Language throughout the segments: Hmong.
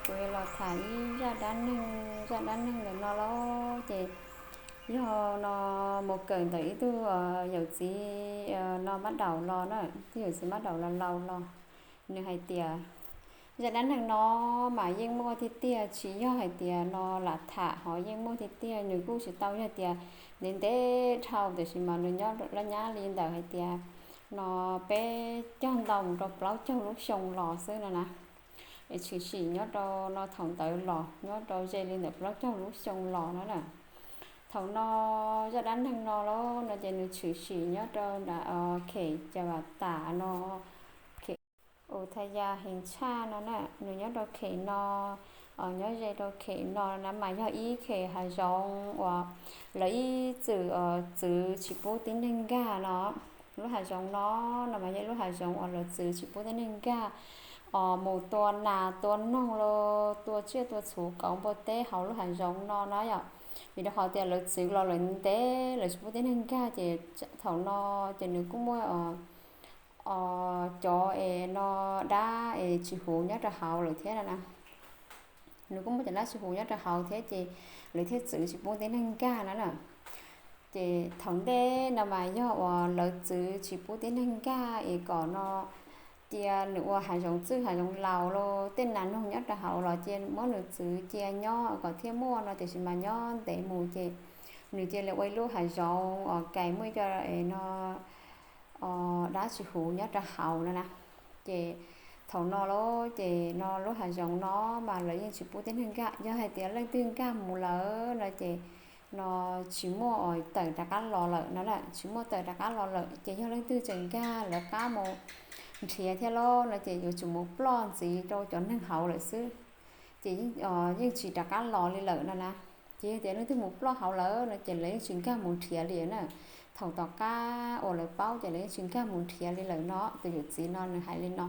Kuv yuav los tham ib zaj dab neeg, zaj dab neeg ntawm no lauj ces yog no mus kawm ntawm ib tug yawm txiv no mab daum los na, tug yawm txiv mab daum los laus los, nws hais tias zaj dab neeg no mas yeej muaj tiag tiag, tsis yog hais tias no lam tham, ho yeej muaj tiag tiag. Nws kuj tsis tau yog tias ntev ntev dhau, tiam sis mas nws nyob laj nyab li ntawm hais tias no peb caug ntau mus rau plaub caug lub xyoo los xwb no na. Es tshwm sim nyob rau no thaum ntawd los nyob rau ze li ntawm plaub caug lub xyoo los no na. Thaum no zaj dab neeg no lauj no ces nws tshwm sim nyob rau nram Khem Cas Vas Tas no, Khem Us Thas Yas Heev Tshaj no na, nws nyob rau Khem no, nyob ze rau Khem no na mas yog ib Khem hav zoov uas lawv ib txwm txwv tsis pub tib neeg nkag no. Lub hav zoov no no mas yog lub hav zoov uas lawv txwv tsis pub tib neeg nkag, os mus tua nas tua noog los tua tsiaj tua txhu kauv npua teb hauv lub hav zoov no na yom. Vim rau qhov tias lawv txwv los lawm ntev lawv tsis pub tib neeg nkag ces thaum no ces nws kuj muaj cov es no dab es tsis huv nyob rau hauv lawm thiab na. Nws kuj muaj cov dab tsis huv nyob rau hauv thiab ces lawv thiaj txwv tsis pub tib neeg nkag no na. Ces thaum ntej no mas yog uas lawv txwv tsis pub tib neeg nkag es kom no cia nws ua hav zoov txwj hav zoov laus los tej nas noog nyob rau hauv los cia muab nws txwv cia nyob kom thiaj muaj no, tiam sis mas nyob ntev mus ces nws cia li ua ib lub hav zoov uas kais muaj ib co no dab tsis huv nyob rau hauv no na. Ces thaum no lauj ces no lub hav zoov no mas lawv yeej tsis pub tib neeg nkag, yog hais tias leej twg nkag mus lawm no ces no tsis muaj tawm rov qab los lawm no na, tsis muaj tawm rov qab los lawm ces yog leej twg tseem nkag lawv qab mus nrhiav thiab lauj no ces yuav tsum mus ploj ntxiv rau cov neeg hauv lawm xwb. Ces yeej tsis rov qab los li lawm no na. Ces yog tias leej twg mus ploj hauv lawm no ces lawv yeej tsis nkag mus nrhiav li na. Thaum tom qab uas lawv paub ces lawv yeej tsis nkag mus nrhiav li lawm no, tus yawm txiv no nws hais li no.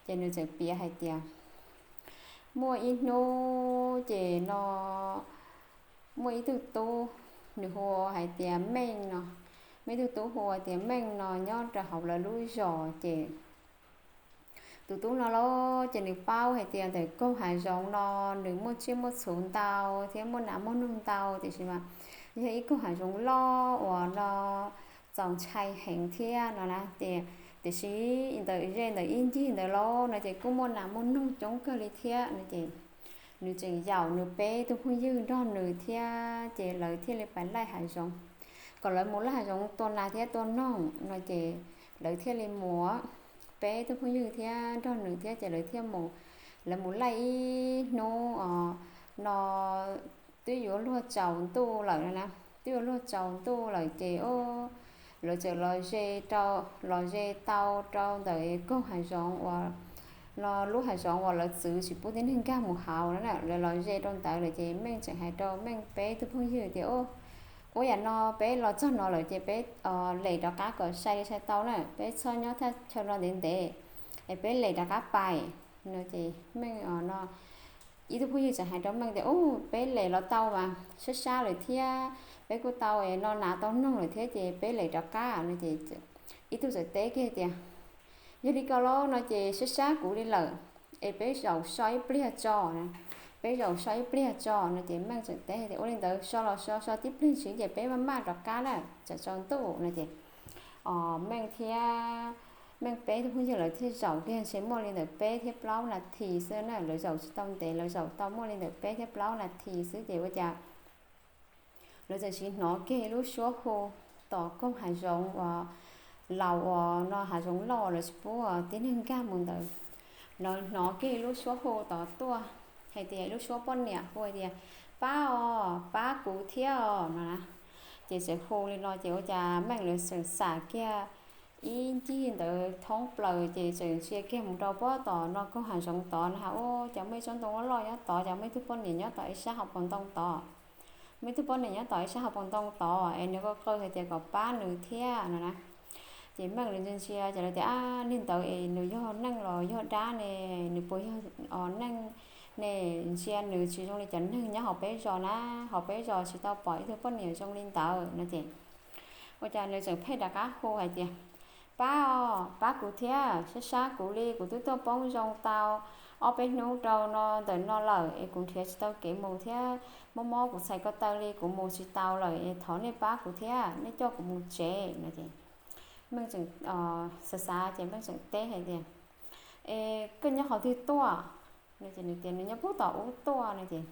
Ces nws txawm piav hais tias muaj ib hnub ces no muaj ib tug tub, nws hu hais tias Meej no, muaj ib tug tub hu tias Meej no nyob rau hauv lawv lub zos ces tus tub no lauj ces nws paub hais tias ntawm koog hav zoov no nws muaj tsiaj muaj txhu ntau thiab muaj nas muaj noog ntau, tiam sis mas yog ib koog hav zoov loj uas no txaus ntshai heev thiab no na. Ces tiam sis ntawm ze ntawm ib ncig ntawd lauj no ces kuj muaj nas muaj noog coob kawg li thiab no ces nws tseem yaum nws peb tug phooj ywg nrog nws thiab ces lawv thiaj li pais laij hav zoov, kom lawv mus laij hav zoov tua nas thiab tua noog no ces lawv thiaj li mus, peb tug phooj ywg thiab nrog nws thiab ces lawv thiaj mus, lawv mus laij ib hnub os no twb yuav luag tsaus ntuj lawm no na, twb yuav luag tsaus ntuj lawm ces lawv txawm los ze rau, los ze tau rau ntawm koog hav zoov uas no lub hav zoov uas lawv txwv tsis pub tib neeg nkag mus hauv no na, lawv los ze rau ntawd lawm ces Meej tseem hais rau Meej peb tug phooj ywg tias ua yam no peb los txog no lawm ces peb lem rov qab kom sai li sai tau na, peb txhob nyob thaj chaw no ntev ntev es peb lem rov qab pais no ces Meej no ib tug phooj ywg tseem hais rau Meej tias ub peb lem los tau mas sab sab lawm thiab, peb kuj tau no nas tau noog lawm thiab ces peb lem rov qab no ces ib tug txawm teb kiag tias yog li ko lauj no ces sab sab kuv li lawm es peb zaum so ib pliag tso na, peb zaum so ib pliag tso no ces Meej tseem teb tias ua li ntawd so los so, so tib pliag ntshis ces peb maj maj rov qab na, tsam tsaus ntuj no ces Meej thiab Meej peb tug phooj ywg lawv thiaj zaum kiag ntshe muaj li ntawm peb thiab plaub nas this xwb na, lawv zaum tsis tau ntev, lawv zaum tau muaj li ntawm peb thiab plaub nas this xwb ces ua cas lawv txawm hnov kiag lub suab hu tom koog hav zoov uas laus uas no hav zoov loj lawv tsis pub tib neeg nkag mus ntawd. Lawv hnov kiag lub suab hu tod tuaj hais tias lub suab poj niam hu tias pab os, pab kuv thiab os no na. Ces txawm hu li no ces ua cas Meej lawv txawm xam kiag ib ncig ntawd thoob plaws ces txawm ntsia kiag mus rau pob tom no koog hav zoov tod na ha, ua cas muaj ib tsob ntoo loj loj nyob tod, cas muaj ib tug poj niam nyob tom ib sab hauv paus ntoo tod, muaj ib tug poj niam nyob tom ib sab hauv paus ntoo tod es nws qw qw hais tias kom pab nws thiab no na. Ces Meej lawv ntsia ntsia ces lawv tias ab li ntawd es nws yog neeg los yog dab ne, nws puas yog neeg ne, ntsia nws tsis zoo li cov neeg nyob hauv peb zos na, hauv peb zos tsis tau pom ib tug poj niam zoo li ntawd no ces ua cas nws tseem pheej rov qab hu hais tias pab os, pab kuv thiab, sab sab kuv li, kuv twb tuaj poob zoo tau ob peb hnub rau no ntawm no lawm es kuv nrhiav tsis tau kev mus thiab, mob mob kuv txhais ko taw li kuv mus tsis tau lawm es thov nej pab kuv thiab, nej coj kuv mus tsev no ces Meej tseem xav xav ces Meej tseem teb hais tias, Es koj nyob qhov twg tuaj? No ces nws tias nws nyob pub tom ub tuaj no ces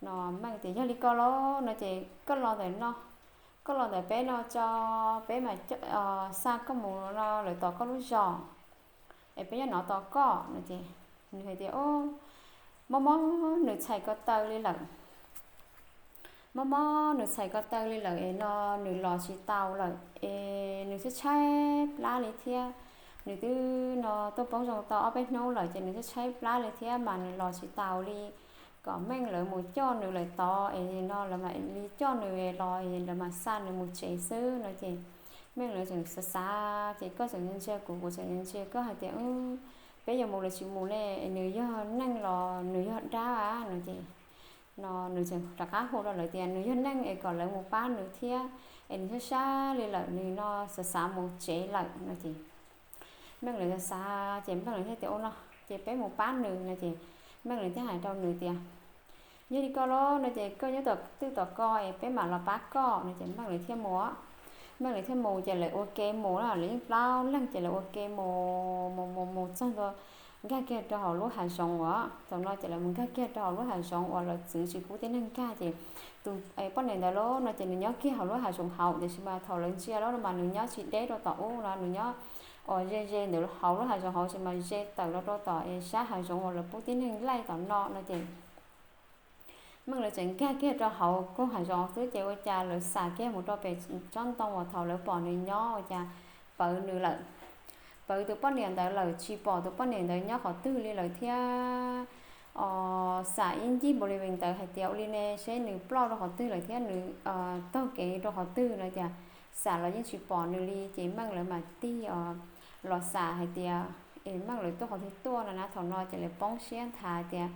no Meej tias, Yog li ko los no ces koj los ntawm no, koj los ntawm peb no tso, peb mam xa koj mus no lawm tom koj lub zos es peb nyob no tos koj no ces nws hais tias, Mob mob nws txhais ko taw li lawm, mob mob nws txhais ko taw li lawm es no nws los tsis tau lawm es nws tshaib tshaib plab li thiab. Nws twb no tuaj poob zoo tau ob peb hnub lawm ces nws tshaib tshaib plab li thiab mas nws los tsis tau li. Kom Meej lawv mus coj nws lawm tod es no lawv mam li coj nws los es lawv mam xa nws mus tsev xwb no ces Meej lawv tseem xav xav ces koj tseem ntsia kuv, kuv tseem ntsia koj hais tias, Peb yuav mus los tsis mus ne? Es nws yog neeg los nws yog dab no ces no nws tseem rov qab hu rau lawv tias nws yog neeg es kom lawv mus pab nws thiab es nws sab sab li lawm, nws no xav xav mus tsev lawm no ces Meej lawv xav xav ces Meej lawv thiaj tias, Ua no ces peb mus pab nws no ces Meej lawv thiaj hais rau nws tias, Yog li ko los no ces koj nyob tom twj tom ko es peb mam los pab koj no ces Meej lawv thiaj mus. Meej lawv thiaj mus ces lawv ua ke mus na, lawv yeej plaub leeg ces lawv ua ke mus mus mus mus txog ntua nkag kiag rau hauv lub hav zoov uas thaum no ces lawv mus nkag kiag rau hauv lub hav zoov uas lawv txwv tsis pub tib neeg nkag ces tus poj niam ntawd los no ces nws nyob kiag hauv lub hav zoov hauv tiam sis mas thaum lawv ntsia los no mas nws nyob tsis deb rau tom ub no, nws nyob uas ze ze ntawm hauv lub hav zoov hauv tiam sis mas ze tawm los rau tom es sab hav zoov uas lawv pub tib neeg laij tom no no ces Meej lawv tseem nkag kiag rau hauv koog hav zoov xwb ces ua cas lawv xam kiag mus rau pem tsob ntoo uas thaum lawv pom nws nyob ua cas pawv nws lawm. Pawv tus poj niam ntawd lawm, tsis pom tus poj niam ntawd nyob qhov twg li lawm thiab. Xam ib ncig npaum li ntawd hais tias ua li ne seb nws ploj rau qhov twg lawm thiab nws taug kev rau qhov twg no cas xam los yeej tsis pom nws li ces Meej lawv mam tig os los xam hais tias es Meej lawv tuaj qhov twg tuaj no na. Thaum no ces lawv poob siab nthav tias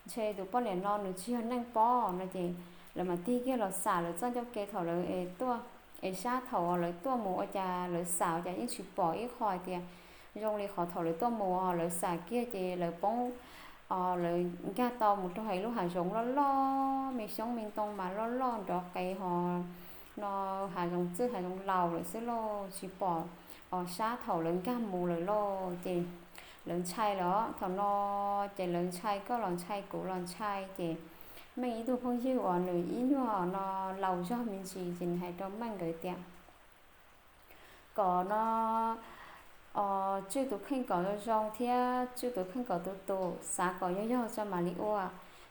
ntshe tus poj niam no nws tsis yog neeg pob no ces lawv mam tig kiag los xam lawv txoj ncauj ke thaum lawv es tuaj es sab thaum lawv tuaj mus ua cas lawv xam ua cas yeej tsis pom ib qho hais tias zoo li qhov thaum lawv tuaj mus. Lawv xam kiag ces lawv poob, lawv nkag tau mus rau hauv lub hav zoov loj loj, me xyoob me ntoo mas loj loj nrov qees ho no hav zoov txwj hav zoov laus lawm xwb lauj, tsis pom os sab thaum lawv nkag mus lawm lauj. Ces lawv ntshai lawm os, thaum no ces lawv ntshai, koj los ntshai kuv los ntshai ces Meej ib tug phooj ywg uas nws ib nyuag no laus zog me ntsis ces nws hais rau Meej nkawd tias kom no tswj tus kheej kom zoo zoo thiab tswj tus kheej kom tus tus, xav kom yog yog tso mam li ua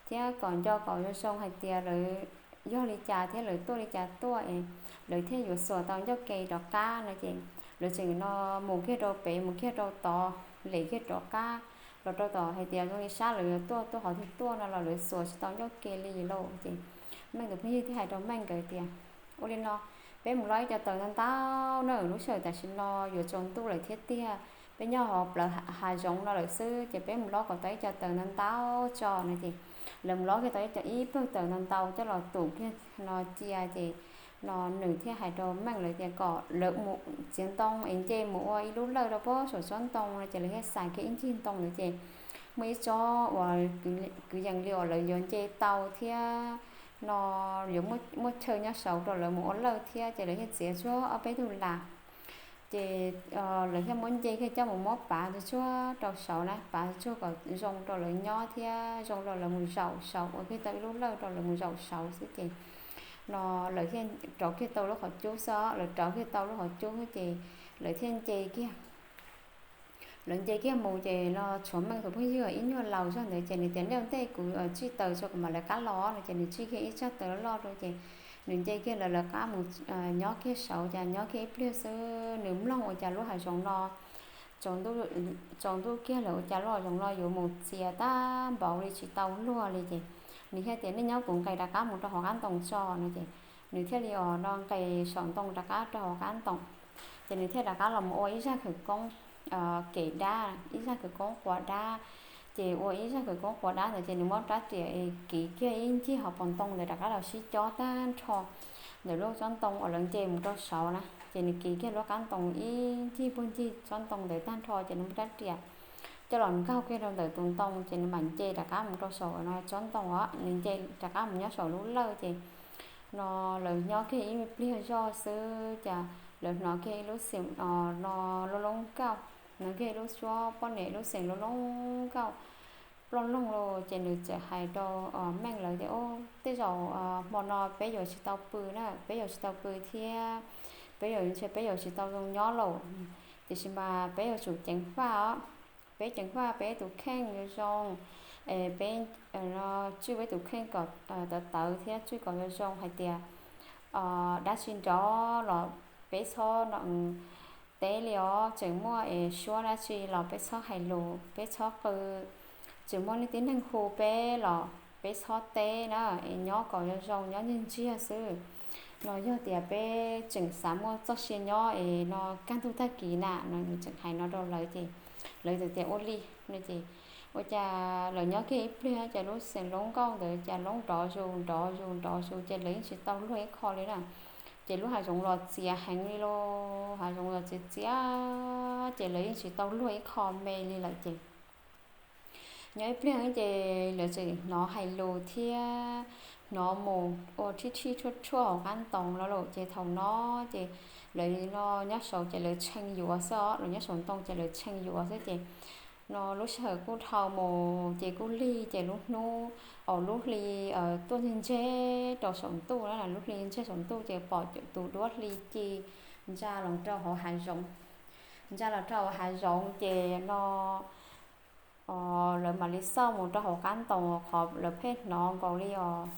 thiab kom nco kom zoo zoo hais tias lawv yog li cas thiab lawv tuaj li cas tuaj es lawv thiaj yuav xuas tau ncauj ke rov qab no ces lawv tseem no mus kiag rau pem mus kiag rau tod, lem kiag rov qab los rau tom hais tias zoo li sab lawv yuav tuaj tuaj qhov twg tuaj no los lawv xuas tsis tau ncauj ke li lauj. Ces Meej tus phooj ywg thiaj hais rau Meej nkawd tias ua li no, peb mus lob ib co taws ntau ntau na, lub sij hawm tam sim no yuav tsaus ntuj lawm thiab tiag, peb nyob hauv plawv hav zoov no lawm xwb ces peb mus lob kom tau ib co taws ntau ntau tso no ces lawv mus lob kiag tau ib co ib pawg taws ntau ntau coj los tum kiag no cia ces no nws thiaj hais rau Meej lawv tias kom lawv mus txiav ntoo es nce mus ua ib lub lawj rau pob saum tsob ntoo no ces lawv thiaj xav kiag ib ncig ntoo ntawd ces muaj ib tsob uas kwv yees li uas lawv yuav nce tau thiab no yuav muaj chaw nyob saud rau lawv mus ua lawj thiab ces lawv thiaj txiav tsuag ob peb tug las ces lawv thiaj muab nce kiag coj mus muab pav tsuag tsuag rau saud na, pav tsuag kom zoo rau lawv nyob thiab zoo rau lawv mus zaum saud, ua kiag tau ib lub lawj rau lawv mus zaum saud xwb ces no lawv thiaj rauv kiag tau lub qhov cub xwb, lawv rauv kiag tau lub qhov cub xwb ces lawv thiaj nce kiag. Lawv nce kiag mus ces no tshuav Meej tus phooj ywg ib nyuag laus zog ntawd ces nws tias nej ua ntej kuv tsij taws tso kuv mam lawv qab los no ces nws tsij kiag ib tsag taws loj rau ces nws nce kiag lawv lawv qab mus nyob kiag saud cas nyob kiag ib pliag xwb nws mloog ua cas lub hav zoov no tsaus ntuj kiag lawm ua cas lub hav zoov no yuav mus txias tag npaum li tsis tau luag li ces nws thiaj tias nej nyob kuv nqes rov qab mus rau hauv qab ntoo tso no ces nws thiaj li os no nqes saum ntoo rov qab rau hauv qab ntoo ces nws thiaj rov qab los mus ua ib zaj khawv koob kem dab, ib zaj khawv koob quas dab. Ces ua ib zaj khawv koob quas dab ntawd ces nws muab rab riam kiv kiag ib ncig hauv paus ntoo ntawd rov qab los sib cob tag nrho ntawm lub tsob ntoo uas lawv nce mus rau saud na ces nws kiv kiag lub qab ntoo ib ncig puag ncig tsob ntoo ntawd tag nrho ces nws muab rab riam coj los nkaug kiag rau ntawm tus ntoo ces nws mam nce rov qab mus rau saum no tsob ntoo os, nws nce rov qab mus nyob saum lub lawj ces no lawv nyob kiag ib pliag zoj xwb ces lawv hnov kiag ib lub xeem no loj loj nkauj, hnov kiag ib lub suab poj niam lub xeem loj loj nkauj ploj loog los ces nws txawm hais rau Meej lawv tias, Ub, tej zaum hmo no peb yuav tsis tau pw na, peb yuav tsis tau pw thiab peb yuav ntshe peb yuav tsis tau zoo nyob lawm, tiam sis mas peb yuav tsum ceev faj os. Peb ceev faj peb tus kheej zoo zoo, peb tswj peb tus kheej kom tawv tawv thiab tswj kom zoo zoo hais tias dab tsi nrov los peb txhob no teb li os, tseem muaj es suab dab tsi los peb txhob hais lus, peb txhob qw, tseem muaj nej tib neeg hu peb los peb txhob teb na, es nyob kom zoo zoo, nyob nyiag ntsiag xwb. No yog tias peb tseem xav muaj txoj sia nyob es no kaj ntug tag kis na no, nws tseem hais no rau lawv ces lawv txawm tias ua li no ces ua cas lawv nyob kiag ib pliag ces lub xeem loj nkauj ntawd cas loj nrov zus nrov zus nrov zus ces lawv yeej tsis tau luag ib qho li na. Ces lub hav zoov los txias heev li los hav zoov los txias txias ces lawv yeej tsis tau luag ib qho me li lawm ces nyob ib pliag ces lawv txawm hnov hais lus thiab hnov mus ua thib thib rhuaj rhuaj hauv qab ntoo los lawm ces thaum no ces lawv no nyob saud ces lawv tshee yuav xwb os, lawv nyob saum ntoo ces lawv tshee yuav xwb ces no lub sij hawm kuj dhau mus ces kuj lig ces lub hnub, lub hli tuaj ntseg ntseg rau saum ntuj na, lub hli ntseg saum ntuj ces pom tus duab hli ci ntsa los rau hauv hav zoov, ntsa los rau hauv hav zoov ces no lawv mam li xauj mus rau hauv qab ntoo qhov lawv pheej hnov nkaus li os,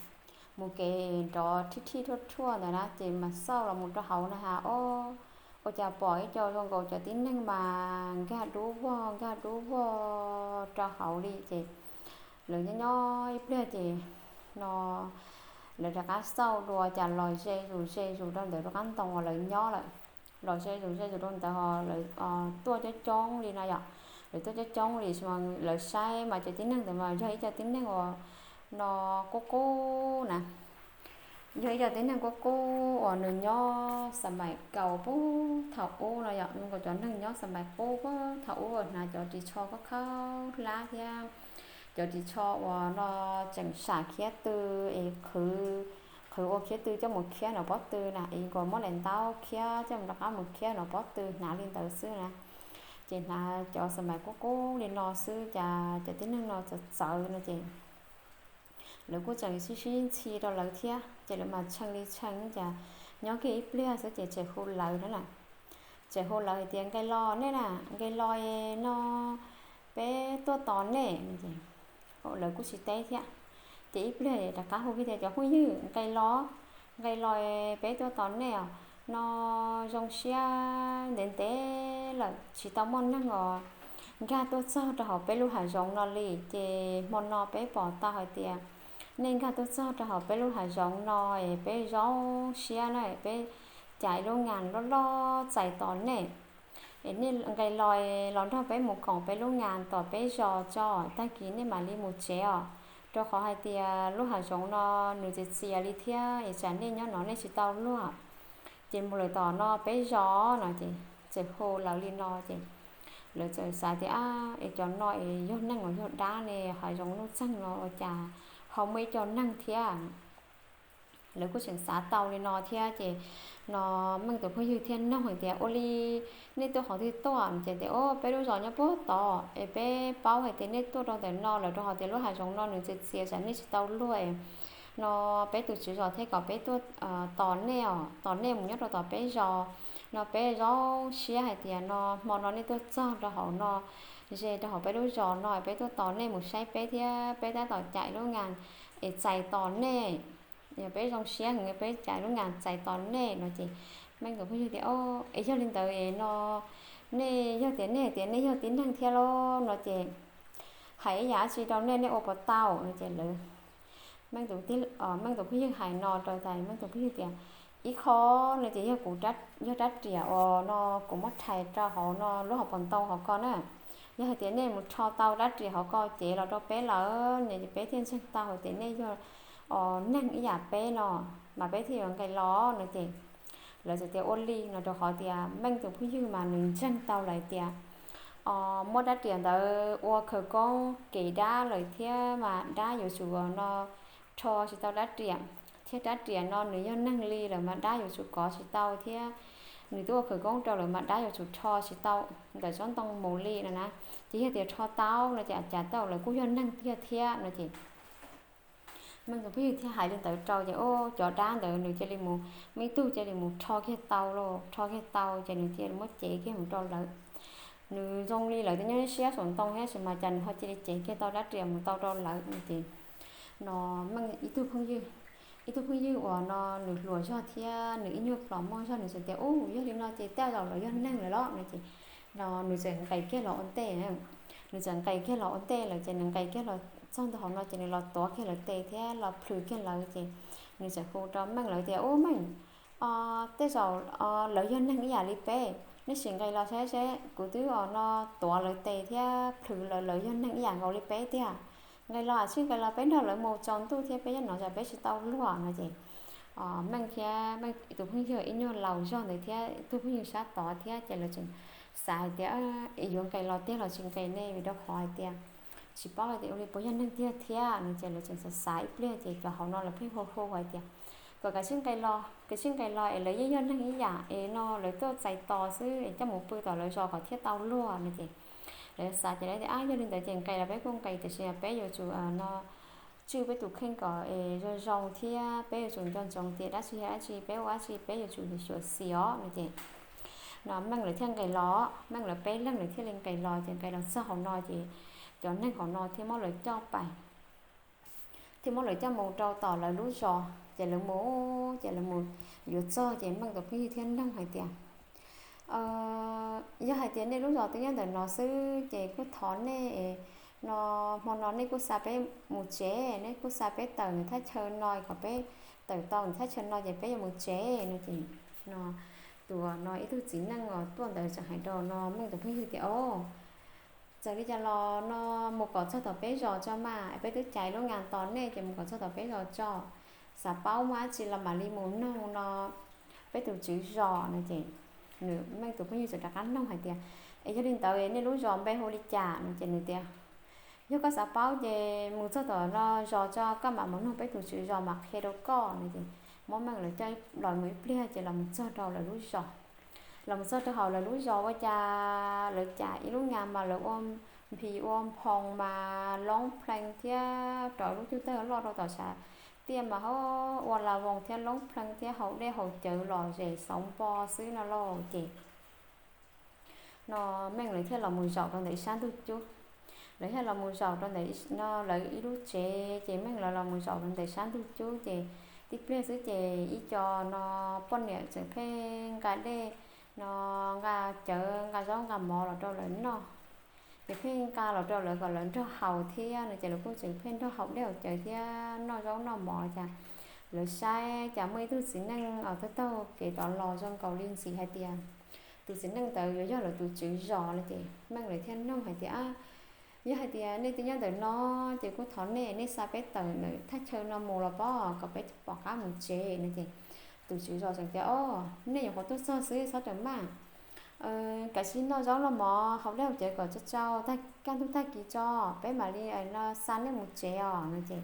mus kev nrov thib thib rhuaj rhuaj ntawd na ces mam xauj los mus rau hauv na has o, ua cas pom ib co zoo nkaus cov tib neeg mas nkag dub vog nkag dub vog rau hauv li ces lawv nyob nyob ib pliag ces no lawv rov qab xauj dua cas los ze zus ze zus rau ntawm rau qab ntoo uas lawv nyob lawm. Los ze zus ze zus rau ntawd ho lawv tuaj coob coob li no yom, lawv tuaj coob coob li lawv saib mas cov tib neeg ntawd mas yog ib co tib neeg uas no qub qub na, yog ib co tib neeg qub qub uas nws nyob xa mais kaus pub thaum ub no yom, nws nkaus cov neeg nyob xa mais qub pub thaum ub hnav cov ris tsho khaub khaub hlab thiab cov ris tsho uas no tseem sam khiab tw es qhwv, qhwv ua khiab tw coj mus khiab no pob tw na es nkaus muab daim ntaub khiab coj mus rov qab mus khiab no pob tw hnav li ntawd xwb na. Ces hnav cov xa mais qub qub li no xwb cas cov tib neeg no txawv txawv no ces lawv kuj tseem sib sib ntxhi rau lawv thiab ces lawv mas tshee li tshee cas nyob kiag ib pliag xwb ces tseem hu lawv na na, tseem hu lawv hais tias nqe los nej na, nqe los no peb tuaj tos nej. Lawv kuj tsis teb thiab ces ib pliag rov qab hu kiag tias cov phooj ywg nqe los, nqe los peb tuaj tos nej os, no zoo siab ntev ntev lawm tsis tau muaj neeg os nkag tuaj txog rau hauv peb lub hav zoov no li ces hmo no peb pom tau hais tias nej nkag tuaj txog rau hauv peb lub hav zoov no es peb zoo siab na, peb cais lub ngas loj loj txais tos nej es nej nqe los los nrog peb mus koom peb lub ngas tom peb zos tso, tag kis nej mam li mus tsev os, rau qhov hais tias lub hav zoov no nws txias txias li thiab es tsam nej nyob no nej tsis tau luag ces mus lawm tom no peb zos no ces txawm hu lawv li no ces lawv txawm xav tias es cov no es yog neeg los yog dab ne, hav zoov nuj txeeg no ua cas ho muaj ib co neeg thiab. Lawv kuj tseem xav tau li no thiab ces no Meej tus phooj ywg thiaj nug hais tias ua li nej tuaj qhov twg tuaj ces tias o peb lub zos nyob puag tod es peb paub hais tias nej tuaj rau ntawm no lawm rau qhov tias lub hav zoov no nws txias txias tsam nej tsis tau luag no peb tus tswv zos thiaj kom peb tuaj tos nej os, tos nej mus nyob rau tom peb zos no peb zoo siab hais tias no hmo no nej tuaj txog rau hauv no, ze rau hauv peb lub zos no peb tuaj tos nej mus saib peb thiab peb tab tom cais lub ngas es txais tos nej. Yog peb zoo siab heev peb cais lub ngas txais tos nej no ces Meej tus phooj ywg tias es yog li ntawd no nej yog tias nej hais tias nej yog tib neeg thiab lauj no ces hais ib yam dab tsi rau nej nej ua puas tau no ces lawv Meej tus phooj ywg hais no rau tas Meej tus phooj ywg tias ib qho no ces yog kuv yog rab riam uas no kuv muab rhais rau hauv no lub hauv paus ntoo hauv ko na, yog hais tias nej mus rho tau rab riam hauv ko cev los rau peb lawm no ces peb thiaj ntseeg tau hais tias nej yog neeg ib yam peb no mas peb thiaj yuav nqe los no ces lawv txawm tias ua li no rau qhov tias Meej tus phooj ywg mas nws ntseeg tau lawm tias muab rab riam ntawd ua khawv koob kev dab lawm thiab mas dab yuav tsum no rho tsis tau rab riam, thiab rab riam no nws yog neeg li lawm mas dab yuav tsum kov tsis tau thiab, nws twb ua khawv koob rau lawm mas dab yuav tsum rho tsis tau ntawm tsob ntoo mus li no na. Ces yog tias rho tau no ces cas tau lawv kuj yog neeg tiag thiab no ces Meej tus phooj ywg thiaj hais li ntawd rau ces ub cov dab ntawd nws cia li mus, muaj ib tug cia li mus rho kiag tau lauj, rho kiag tau ces nws cia li muab cev kiag mus rau lawv. Nws zoo li lawv twb nyob siab saum ntoo thiab tab sis mas cas nws ho cia li cev kiag tau rab riam mus tau rau lawv no ces no Meej ib tug phooj ywg, ib tug phooj ywg uas no nws hluas zog thiab nws ib nyuag plhom moj zog nws txawm tias ub yog li no ces tej zaum lawv yog neeg lawm los no ces no nws txawm nqis kiag los ua ntej, nws txawm nqis kiag los ua ntej lawm ces nws nqis kiag los txog ntawm hauv no ces nws los tuav kiag lawv tes thiab los plhws kiag lawv ces nws txawm hu rau Meej lawv tias ub Meej, tej zaum lawv yog neeg ib yam li peb, nej sim nqis los saib seb kuv twb no tuav lawv tes thiab plhws lawv, lawv yog neeg ib yam nkaus li peb tiag. Nqis los sib nqis los peb nrog lawv mus tsaus ntuj thiab peb nyob no tsam peb tsis tau luag no ces Meej thiab Meej tus phooj ywg ib nyuag laus zog ntawd thiab tus phooj ywg sab tod thiab ces lawv tseem xav hais tias es yuav nqis los tiag los tsis nqis ne vim rau qhov hais tias tsis paub hais tias ua li puas yog neeg tiag thiab no ces lawv tseem xav xav ib pliag ces cov hauv no lawv pheej hu hu hais tias kom kav tsij nqis los, kav tsij nqis los es lawv yeej yog neeg ib yam es no lawv tuaj txais tos xwb es coj mus pw tom lawv zos kom thiaj tau luag no ces lawv xav ces lawv tias ab yog li ntawd ces nqis los peb kuj nqis tiam sis peb yuav tsum no tswj peb tus kheej kom es zoo zoo thiab peb yuav tsum nco ntsoov tias dab tsi yog dab tsi, peb ua dab tsi peb yuav tsum xyuam xim os no ces no Meej lawv thiaj nqis los, Meej lawv peb leeg lawv thiaj li nqis los ces nqis los txog hauv no ces cov neeg hauv no thiaj muab lawv coj pais, thiaj muab lawv coj mus rau tom lawv lub zos ces lawv mus, ces lawv mus yuav txog ces Meej tus phooj ywg thiaj noog hais tias yog hais tias nej lub zos twb nyob ntawm no xwb ces kuj thov nej no hmo no nej kuj xa peb mus tsev, nej kuj xa peb tawm ntawm thaj chaw no kom peb tawm tau ntawm thaj chaw no ces peb yuav mus tsev no ces no tus no ib tug txiv neej uas tuaj ntawd tseem hais rau no Meej tus phooj ywg tias o txawm li cas los no mus kom txog tom peb zos tso mas peb twb cais lub ngas tos nej ces mus kom txog tom peb zos tso, xav paub muaj dab tsi los mam li mus noog no peb tus tswv zos no ces nws Meej tus phooj ywg txawm rov qab noog hais tias es yog li ntawd nej lub zos npe hu li cas no ces nws tias yog koj xav paub ces mus txog tom no zos tso koj mam mus noog peb tus tswv zos mam qhia rau koj no ces muab Meej lawv coj los mus ib pliag ces los mus txog rau lawv lub zos. Los mus txog rau hauv lawv lub zos ua cas lawv cais ib lub ngas mas lawv ua nphis ua nphoo mas loob plees thiab rau lub cug tawg loj rau tom sav tiaj mas ho ua la voos thiab loob plees thiab haus dej haus cawv lom zem xauv npo xwb no lauj ces no Meej lawv thiaj los mus zaum rau ntawm ib sab ntug cub. Lawv thiaj los mus zaum rau ntawm no lawv ib lub tsev ces Meej lawv los mus zaum rau ntawm sab ntug cub ces tib pliag xwb ces ib co no poj niam tseem pheej nqa dej no nqa cawv nqa zaub nqa mov los rau lawv noj. Ces pheej nqa los rau lawv kom lawv nrog haus thiab no ces lawv kuj tseem pheej nrog haus dej haus cawv thiab noj zaub noj mov cas lawv saib cas muaj ib tug txiv neej uas taug taug kev tod los zoo nkaus li ntxim hais tias tus txiv neej ntawd yuav yog lawv tus tswv zos no ces Meej lawv thiaj noog hais tias yog hais tias nej twb nyob ntawm no ces kuj thov nej, nej xa peb tawm ntawm thaj chaw no mus los pob kom peb pom qab mus tsev no ces tus tswv zos tseem tias o nej nyuam qhuav tuaj txog xwb txhob raws maj, kav tsij noj zaub noj mov haus dej haus cawv kom tsau tsau, kaj ntug tag kis tso peb mam li no xa nej mus tsev os no ces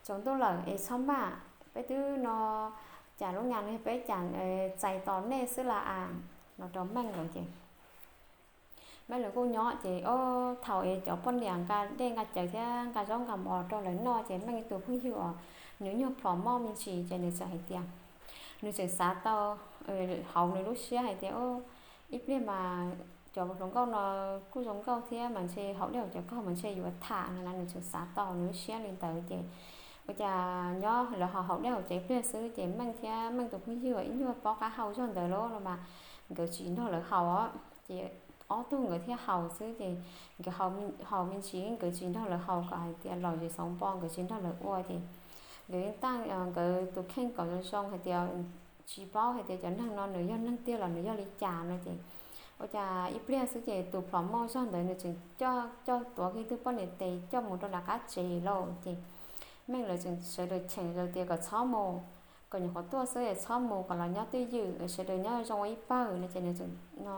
tsaus ntuj lawm es txhob maj, peb twb no cas lub ngas no yog peb cas txais tos nej xwb las as no rau Meej lawv ces Meej lawv kuj nyob ces o thaum es cov poj niam nqa dej nqa cawv thiab nqa zaub nqa mov rau lawv noj ces Meej tus phooj ywg uas nws nyuag plhom moj me ntsis ces nws txawm hais tias nws tseem xav tau hauv nws lub siab hais tias ib pliag mas cov hluas nkauj no kuj zoo nkauj thiab mas ntshe haus dej haus cawv kawg mas ntshe yuav tham no na, nws tseem xav tau nws lub siab li ntawd ces ua cas nyob lawv ho haus dej haus cawv ib pliag xwb ces Meej thiab Meej tus phooj ywg ib nyuag paub qab hau zog ntawd lauj no mas nkawd tsis nrog lawv haus os ces ob tug nkawd thiaj haus xwb ces nkawd haus me ntsis nkawd tsis nrog lawv haus kom hais tias lom zem xauv npo nkawd tsis nrog lawv ua ces nkawd yeej taj nkawd tus kheej kom zoo zoo hais tias tsis paub hais tias cov neeg no nws yog neeg tiag los nws yog li cas no ces ua cas ib pliag xwb ces tus plhom moj zog ntawd nws tseem coj coj tuav kiag tug poj niam tes coj mus rau nram qab tsev lauj ces Meej lawv tseem sawv daws cheem lawv tias kom txhob mus, kom nyuam qhuav tuaj xwb txhob mus kom los nyob twj ywm sawv daws nyob zoo ua ib pawg no ces nws tseem no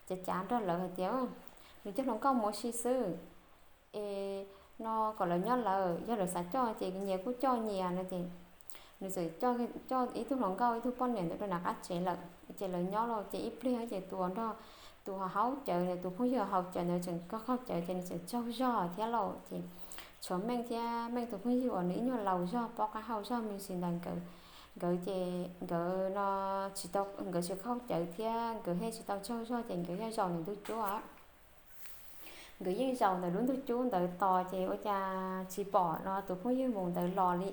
cav cav nrog lawv hais tias nws coj hluas nkauj mus ua si xwb. Es no kom lawv nyob lawm, yog lawv xav coj ces nyias kuj coj nyias no ces nws txawm coj ib tug hluas nkauj ib tug poj niam ntawd rau nram qab tsev lawm. Ces lawv nyob los ces ib pliag ces tus nrog tus haus cawv ntawd, tus phooj ywg haus cawv ntawd tseem qaug qaug cawv ces nws tseem tsaug zog thiab lauj. Ces tshuav Meej thiab Meej tus phooj ywg uas nws ib nyuag laus zog, paub qab hau zog me ntsis ntawd nkawd, nkawd ces nkawd no tsis tau, nkawd tsis qaug cawv thiab nkawd thiaj tsis tau tsaug zog ces nkawd thiaj zaum ntawm ntug cub. Nkawd yeej zaum ntawm lub ntug cub ntawd tos ces ua cas tsis pom no tus phooj ywg mus ntawd los li.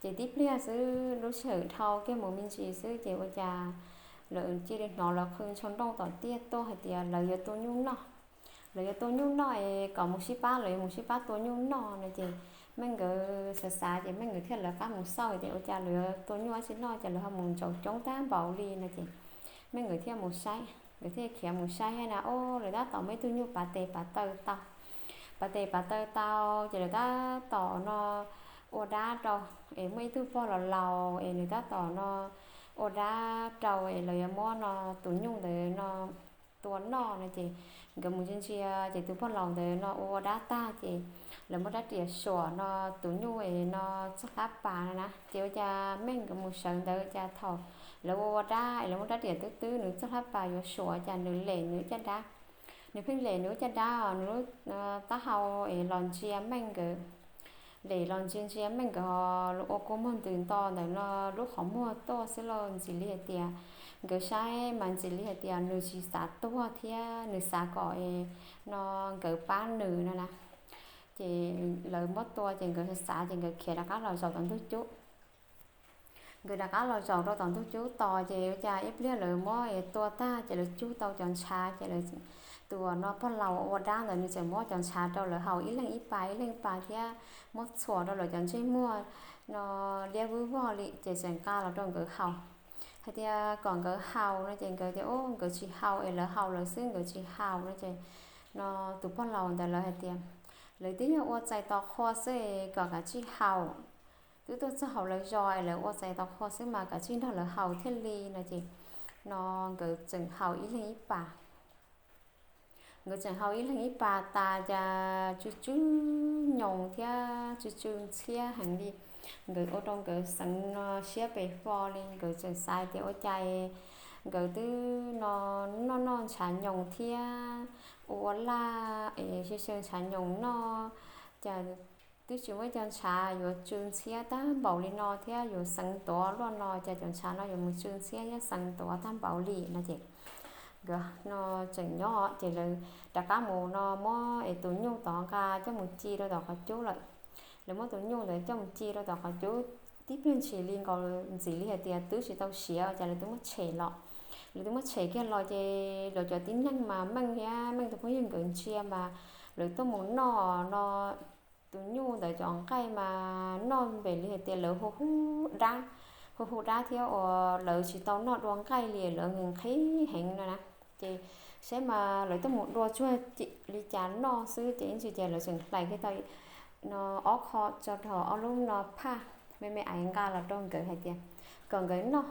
Ces tib pliag xwb, lub sij hawm dhau kiag mus me ntsis xwb ces ua cas lawv cia li hnov lawv qw ntsho nrooj tom tiaj tuaj hais tias lawv yuav tua nyuj noj. Lawv yuav tua nyuj noj es kom mus sib pab, lawv yuav mus sib pab tua nyuj noj no ces Meej nkawd xav xav ces Meej nkawd thiaj lawv qab mus xauj tias ua cas lawv yuav tua nyuj dab tsi noj ces lawv ho mus ntsaus coob tag npaum li no ces Meej nkawd thiaj mus saib, nkawd thiaj khiav mus saib thiab na, o, lawv tab tom muaj ib tug nyuj pav tes pav taw tau, pav tes pav taw tau ces lawv tab tom no ua dab rau, es muaj ib tug pog los laus es nws tab tom no ua dab rau es lawv yuav muab no tus nyuj ntawd no tua noj no ces nkawd mus ntsia ntsia ces tus pog laus ntawd no ua ua dab tag ces lawv muab rab riam suam no tus nyuj es no txoj hlab pas no na ces ua cas Meej nkawd mus sawv ntawd cas thaum lawv ua ua dab es lawv muab rab riam twb twb nws txoj hlab pas yuav suam cas nws lem nws caj dab. Nws pheej lem nws caj dab os, nws lub taub hau es los ntsia Meej nkawd, lem los ntsia ntsia Meej nkawd ua kua muag ntws nto ntawm no lub qhov muag tuaj xwb los ntxim li hais tias, nkawd saib mas ntxim li hais tias nws tsis xav tuag thiab nws xav kom no nkawd pab nws no na. Ces lawv muab tua ces nkawd xav ces nkawd khiav rov qab los zaum tom ntug cub. Nkawd rov qab los zaum rau tom ntug cub tos ces ua cas ib pliag lawv muab tua tag ces lawv cug tau cov ntshav ces lawv, tus uas no pog laus ua dab ntawd nws txawm muab cov ntshav rau lawv haus ib leeg ib pas ib leeg ib pas thiab muab txhuam rau lawv cov ntsej muag no liab vwb vog li ces txawm nqa los rau nkawd haus. Hais tias kom nkawd haus no ces nkawd tias, o, nkawd tsis haus es lawv haus lawv xwb, nkawd tsis haus no ces no tus pog laus ntawd lawv hais tias, lawv twb yog ua txais tos qhua xwb es kom kav tsij haus, twb tuaj txog hauv lawv zos es lawv ua txais tos qhua xwb mas kav tsij nrog lawv haus thiaj li no ces no nkawd tseem haus ib leeg ib pas. Nkawd tseem haus ib leeg ib pas tas cas tsw tsw nyoos thiab tsw tsw ntxhiab heev li. Nkawd ua rau nkawd xeev no siab pes fo li, nkawd tseem xav tias ua cas nkawd twb no noj noj ntshav nyoos thiab ua ua laj es xyaw xyaw ntshav nyoos noj, cas twb tsis muaj ib co ntshav yuav tsw ntxhiab tag npaum li no thiab yuav xeev tuav luaj no, cas cov ntshav no yuav mus tsw ntxhiab thiab xeev tuav tag npaum li no ces nkawd no tseem nyob ces lawv rov qab mus no muab es tus nyuj tod nqa coj mus ci rau tom qhov cub lawm. Lawv muab tus nyuj ntawd coj mus ci rau tom qhov cub tib pliag ntshis li nkaus, ntxim li hais tias twb tsis tau siav cas lawv twb muab tshem los. Lawv twb muab tshem kiag los ces lawv cov tib neeg mas Meej thiab Meej tus phooj ywg nkawd ntsia mas lawv tuaj mus noj no tus nyuj ntawd cov nqaij mas noj npaum li hais tias lawv hu hu dab, hu hu dab thiab uas lawv tsis tau noj dua nqaij li, lawv nqhis nqhis heev no na. Ces saib mas lawv tuaj mus dua tsuag li cas noj xwb ces ib ntsis ces lawv tseem hlais kiag tau no ob qho tso rau ob lub no phaj me me ais nqa los rau nkawd hais tias kom nkawd noj.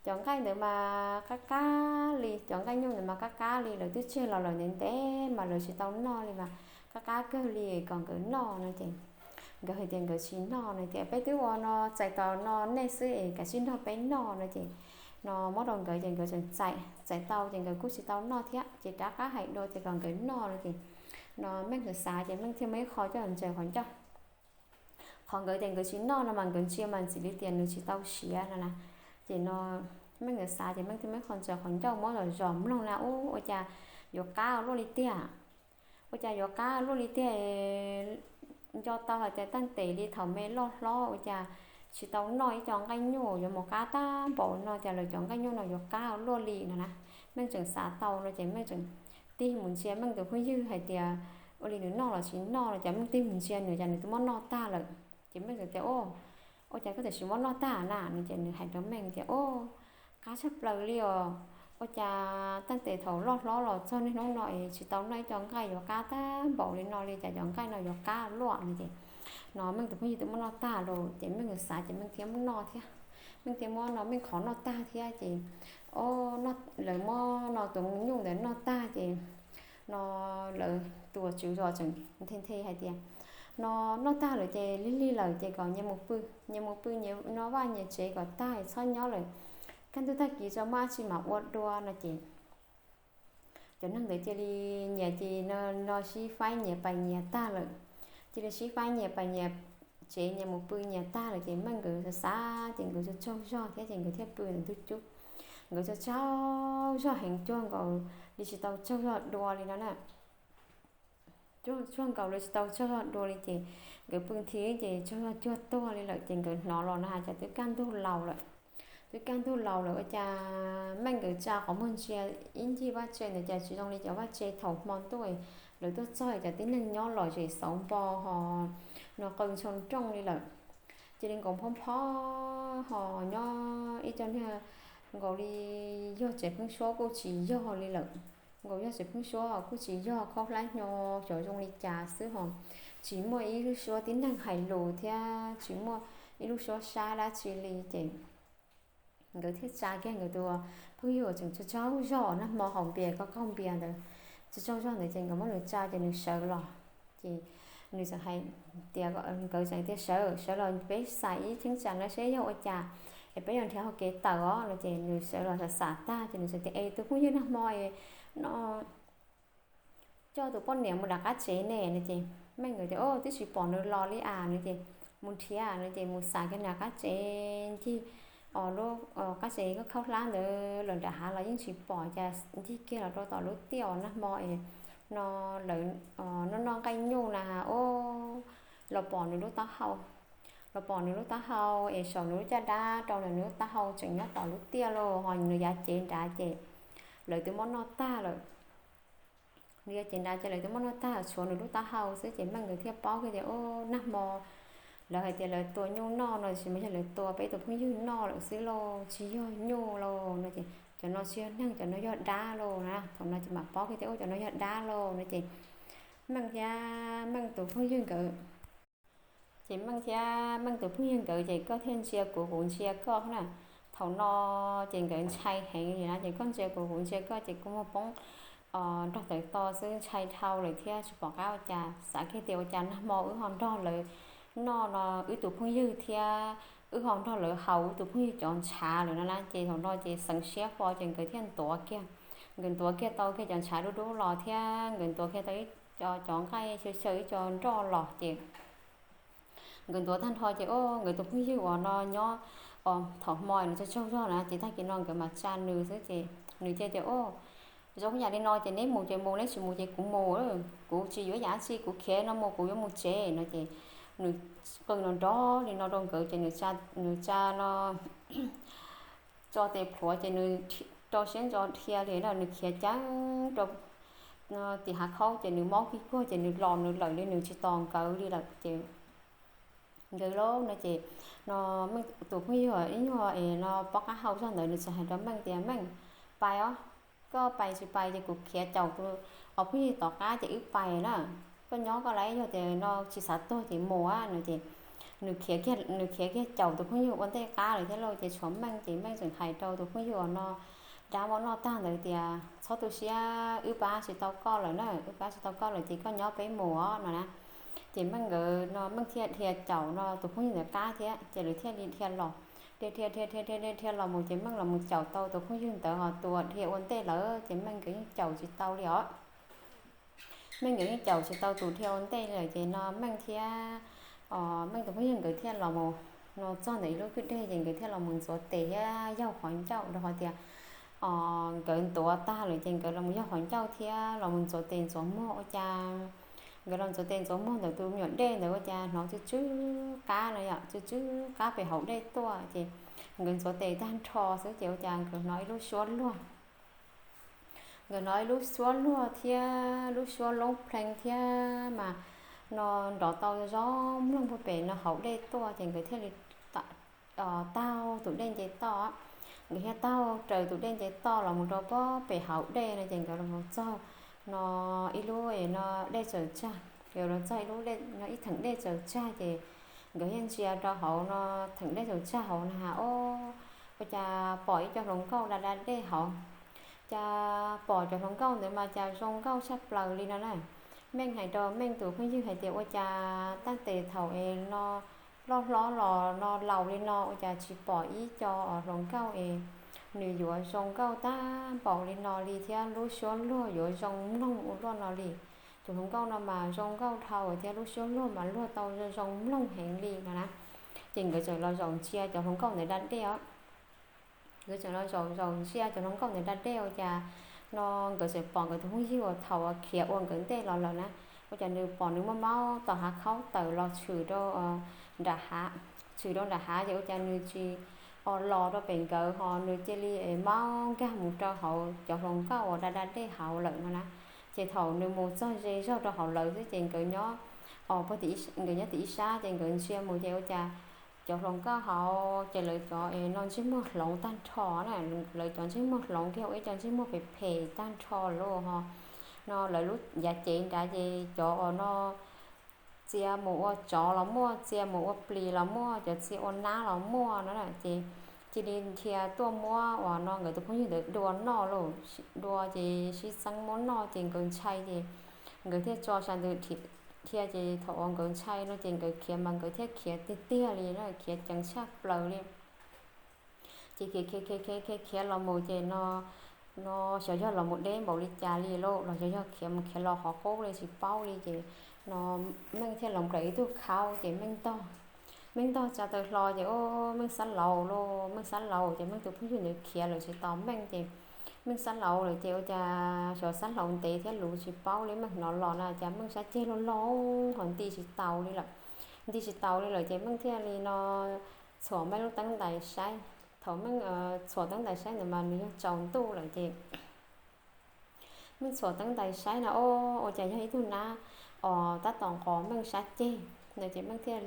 Cov nqaij ntawd mas qab qab li, cov nqaij nyuj ntawd mas qab qab li, lawv twb tseg los lawm ntev ntev mas lawv tsis tau noj li mas qab qab kawg li, kom nkawd noj no ces nkawd hais tias nkawd tsis noj no tias peb twb ua no txais tos no nej xwb es kav tsij nrog peb noj no ces no muab rau nkawd ces nkawd tseem txais, txais tau ces nkawd kuj tsis tau noj thiab ces rov qab hais dua tias kom nkawd noj no ces no Meej nkawd xav ces Meej thiaj muaj ib qho coj ntsaws qhov ncauj. Qhov nkawd tias nkawd tsis noj no mas nkawd ntsia mas ntxim li tias nws tsis tau siav no na. Ces no Meej nkawd xav ces Meej thiaj muab ib qho ntsaws qhov ncauj muab zom zom mloog na, ub, ua cas yuav qab ua luaj li tiag. Ua cas yuav qab ua luaj li tiag, nco tau hais tias tag ntev li thaum me loj hlob ua cas tsis tau noj ib co nqaij nyuj yuav mus qab tag npaum no, cas lawv cov nqaij nyuj no yuav qab ua luaj li no na. Meej tseem xav tau no ces Meej tseem tig mus ntsia Meej tus phooj ywg hais tias ua li nws noj los tsis noj no, ces Meej tig mus ntsia nws cas nws twb muab noj tag lawm. Ces Meej tseem tias, ua cas koj tam sim muab noj tag na no, ces nws hais rau Meej tias, o, qab tshaj plaws li os. Ua cas tag ntev thaum loj hlob los txog niaj hnub no es tsis tau noj ib co nqaij yuav qab tag npaum li no li, cas cov nqaij no yuav qab luaj no ces no Meej tus phooj ywg twb muab noj tag lawm ces Meej xav ces Meej thiaj muab noj thiab. Meej thiaj muab no Meej qhov noj tag thiab ces, o, lawv muab no tus nyuj ntawd noj tag ces no lawv tus tswv zos tseem nthe nthe hais tias, no noj tag lawm ces lig lig lawm ces kom nyias mus pw, nyias mus pw nyias no vaj nyias tsev kom tag txhob nyob lawm, kaj ntug tag kis tso muaj dab tsi mam ua dua no ces cov neeg ntawd cia li nyias cia li no sib faib nyias pais nyias tag lawm. Cia li sib faib nyias pais nyias tsev nyias mus pw nyias tag lawm ces Meej nkawd xav xav ces nkawd tsaug tsaug zog thiab ces nkawd thiaj pw ntawm ntug cub. Nkawd tsaug tsaug zog heev, cuag nkaus li tsis tau tsaug zog dua li no na. Cuag nkaus li tsis tau tsaug zog dua li ces nkawd pw nthi ces tsaug zog cuag tuag li lawm ces nkawd hnov los na has cas twb kaj ntug laus lawm. Twb kaj ntug laus lawm ua cas Meej nkawd tsa qhov muag ntsia ib ncig vaj tse ntawd cas tsis zoo li cov vaj tse thaum hmo ntuj lawv tuaj txog cas tib neeg nyob lom zem xauv npo ho no qw ntsoo nrooj li lawm. Cia li nkaus phob phob ho nyob ib co niag nkaus li yog tsev pheeb suab kuj tsis yog li lawm. Nkaus yog tsev pheeb suab kuj tsis yog, khaub hlab hnyo xyov zoo li cas xwb ho tsis muaj ib lub suab tib neeg hais lus thiab tsis muaj ib lub suab sab dab tsi li ces nkawd thiaj tsa kiag nkawd tus phooj ywg uas tseem tsaug tsaug zog nag hmo haus npias kaub kaug npias ntawd, tsaug tsaug zog ntawd ces nkawd muab nws tsa ces nws sawv los. Ces nws tseem hais tias, nkawd tseem tias sawv sawv los peb xais ib cheeb tsam no seb yog ua cas es peb yuav nrhiav hauv kev tawm os no ces nws sawv los xam xam tag ces nws tseem tias es tus phooj ywg nag hmo es no coj tus poj niam mus nram qab tsev ne no ces Meej nkawd tias o twb tsis pom nws los li as no ces mus nrhiav no ces mus xam kiag nram qab tsev ncig, lub qab tsev khaub hlab ntawd los nram hav los yeej tsis pom cas ncig kiag los rau tom lub tiaj uas nag hmo es no lawv noj noj nqaij nyuj na o los pom nws lub taub hau. Los pom nws lub taub hau es saum nws lub caj dab rau ntawm nws lub taub hau tseem nyob tom lub tiaj lauj ho nws yav cev nrad ces lawv twb muab noj tag lawm. Nws yav cev nrad ces lawv twb muab noj tag tshuav nws lub taub hau xwb ces Meej nkawd thiaj paub kiag tias o nag hmo lawv hais tias lawv tua nyuj noj no tiam sis mas yog lawv tua peb tus phooj ywg noj lawm xwb lauj, tsis yog nyuj lauj no ces cov no tsis yog neeg, cov no yog dab lauj na. Thaum no ces mam paub kiag tias o cov no yog dab lauj no ces Meej thiab Meej tus phooj ywg nkawd ces Meej thiab Meej tus phooj ywg nkawd ces koj thiaj ntsia kuv, kuv ntsia koj na. Thaum no ces nkawd ntshai heev li na ces koj ntsia kuv, kuv ntsia koj ces kua muag poob nrog tawv to xwb, ntshai dhau lawm thiab tsis pom qab ua cas, xav kiag tias ua cas nag hmo wb ho nrog lawv noj no wb tus phooj ywg thiab wb ho nrog lawv haus wb tus phooj ywg cov ntshav lawm no na ces thaum no ces xeev siab fo ces nkawd thiaj ntuav kiag. Nkawd ntuav kiag tau kiag cov ntshav dub dub los thiab nkawd ntuav kiag tau ib co cov nqaij xyaw xyaw ib co nroj los ces nkawd ntuav tag nrho ces o nkawd tus phooj ywg uas no nyob thaum hmo nws tsaug tsaug zog na ces tag kis no nkawd mam tsa nws xwb ces nws cia tias o zoo yam li no ces neb mus ces mus, neb tsis mus ces kuv mus, kuv tsis yuav yam dab tsi, kuv khiav no mus kuv yuav mus tsev no ces nws qw nrov nrov li no rau nkawd ces nws tsa no tso tes plhuav ces nws rau siab ntso dhia li na, nws khiav ceev rau tim hav khaub ces nws mob kig kuag ces nws los nws lawm li, nws tsis tos nkawd li lawm ces nkawd lauj no ces no Meej tus phooj ywg ib nyuag es no pob qab hau zog ntawd nws txawm hais rau Meej tias Meej, pais os, koj pais tsis pais ces kuv khiav caum tus os phooj ywg tom qab ces wb pais na. Koj nyob koj lawm, yog tias no tsis xav tuag ces mus no ces nws khiav kiag caum tus phooj ywg ua ntej qab lawm thiab lauj ces tshuav Meej ces Meej tseem hais rau tus phooj ywg uas no dab muab noj tag ntawd tias txhob tu siab, wb pab tsis tau koj lawm na, wb pab tsis tau koj lawm ces koj nyob peb mus os no na. Ces Meej nkawd no Meej thiaj dhia caum no tus phooj ywg ntawd qab thiab ces lawv thiaj li dhia los. Dhia dhia dhia dhia dhia dhia los mus ces Meej los mus caum tau tus phooj ywg ntawd ho tus uas dhia ua ntej lawm ces Meej nkawd yeej caum tsis tau li os. Meej nkawd yeej caum tsis tau tus dhia ua ntej lawm ces no Meej thiab Meej tus phooj ywg nkawd thiaj los mus no txog ntawm ib lub kwj deg ces nkawd thiaj los mus ntxuav tes thiab yaug qhov ncauj rau qhov tias nkawd ntuav tag lawm ces nkawd los mus yaug qhov ncauj thiab los mus ntxuav tes ntxuav muag ua cas nkawd los ntxuav tes ntxuav muag ntawm tus me nyuam dej ntawd ua cas hnov tsw tsw qab no yom, tsw tsw qab pem hauv dej tuaj ces nkawd ntxuav tes tag nrho xwb ces ua cas nkawd hnov ib lub suab luag. Nkawd hnov ib lub suab luag thiab lub suab loob pleev thiab mas no nrov tau zoo mloog puag pem no hauv dej tuaj ces nkawd thiaj li taug tus dej nce toj. Nkawd thiaj taug raws tus dej nce toj los mus rau puag pem hauv dej no ces nkawd los txog no ib lub no dej tsaws tsag, nkawd los txog ib lub no ib theem dej tsaws tsag ces nkawd thiaj ntsia rau hauv no theem dej tsaws tsag hauv na has o ua cas pom ib co hluas nkauj da da dej hauv. cas pom cov hluas nkauj ntawd mas cas zoo nkauj tshaj plaws li no na. Meej hais rau Meej tus phooj ywg hais tias ua cas tag tes thaum es no loj hlob los no laus li no ua cas tsis pom ib co hluas nkauj es nws yuav zoo nkauj tag npaum li no li thiab lub suab luag yuav zoo mloog ua luaj no li. Cov hluas nkauj no mas zoo nkauj dhau thiab lub suab luag mas luag tau zoo mloog heev li no na. Ces nkawd txawm los zaum ntsia cov hluas nkauj ntawd da dej os. Nkawd txawm los zaum zaum ntsia cov hluas nkauj ntawd da dej ua cas no nkawd txawm pom nkawd tus phooj ywg uas thaum uas khiav ua nkawd ntej los lawm na, ua cas nws pom nws muaj maub tom hav khaub tawm los tshwm rau nram hav, tshwm rau nram hav ces ua cas nws tsis o los rau pem nkawd ho nws cia li maub nkag mus rau hauv cov hluas nkauj uas da da dej hauv lawm no na. Ces thaum nws mus txog ze zog rau hauv lawv xwb ces nkawd nyob, o, nkawd nyob tim ib sab ces nkawd ntsia mus ces ua cas cov hluas nkauj hauv ces lawv cov no ntsej muag hloov tag nrho na, lawv cov ntsej muag hloov kiag ua ib co ntsej muag phem phem tag nrho lawm ho. No lawv lub yav cev nrad ces cov uas no txia mus ua tsov los muaj, txia mus ua plis los muaj, cov txia ua nab los muaj no na. Ces cia li dhia tuaj muab uas no nkawd tus phooj ywg ntawd dua noj lauj, dua ces sib txeeb muab noj ces nkawd ntshai ces nkawd thiaj tso sas ntawd dhia ces thaum uas nkawd ntshai no ces nkawd khiav mas nkawd thiaj khiav tiag tiag li na, khiav ceev tshaj plaws li. Ces khiav khiav khiav khiav khiav khiav los mus ces no, no xyov yog los mus deb npaum li cas li lauj, los xyov yog khiav mus khiav los qhov qub li tsis paub li ces no Meej thiaj los nplawm ib tug khaub ces Meej ntog, Meej ntog tsa taw hlo ces ua Meej xab laus lauj, Meej xab laus ces Meej tus phooj ywg ntawd khiav lawm tsis tos Meej ces Meej xab laus lawm ces ua cas xyov xab laus ntev thiab luv tsis paub li Meej hnov los na cas Meej sab ceg loj loj ho nti tsis taus li lawm, nti tsis taus li lawm ces Meej thiaj li no txhuam Meej lub teeb ntais saib. Thaum Meej txhuam teeb ntais saib ntawd mas nws yog tsaus ntuj lawm ces Meej txhuam teeb ntais saib na, o, ua cas yog ib tug nab os tab tom nqos Meej sab ceg no ces Meej thiaj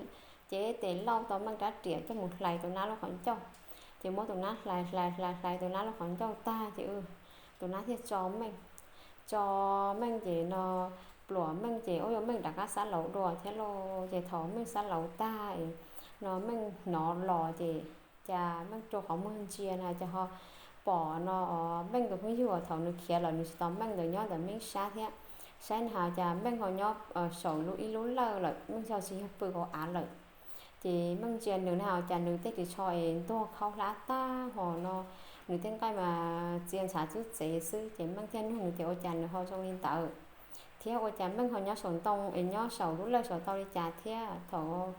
cev tes lauj tau Meej rab riam coj mus hlais tus nab lub qhov ncauj. Ces muab tus nab hlais hlais hlais hlais tus nab lub qhov ncauj tag ces tus nab thiaj tso Meej, tso Meej ces no pluam Meej ces ua rau Meej rov qab xab laus dua thiab lauj. Ces thaum Meej xab laus tag no Meej hnov los ces cas Meej rua qhov muag ntsia na ces ho pom no Meej tus phooj ywg uas thaum nws khiav lawm nws tsis tos Meej ntawd nyob ntawm Meej sab thiab. Saib na cas Meej ho nyob saum lub ib lub lawj lawm, Meej tsis yog pw hauv av lawm. Ces Meej ntsia nws na cas nws tej ris tsho es ntuag khaub hlab tag ho no, nws tej nqaij mas txia ntshav txwb txev xwb ces Meej thiaj nug nws tias ua cas nws ho zoo li ntawd thiab ua cas Meej ho nyob saum ntoo es nyob saum lub lawj saum tau li cas thiab. Thaum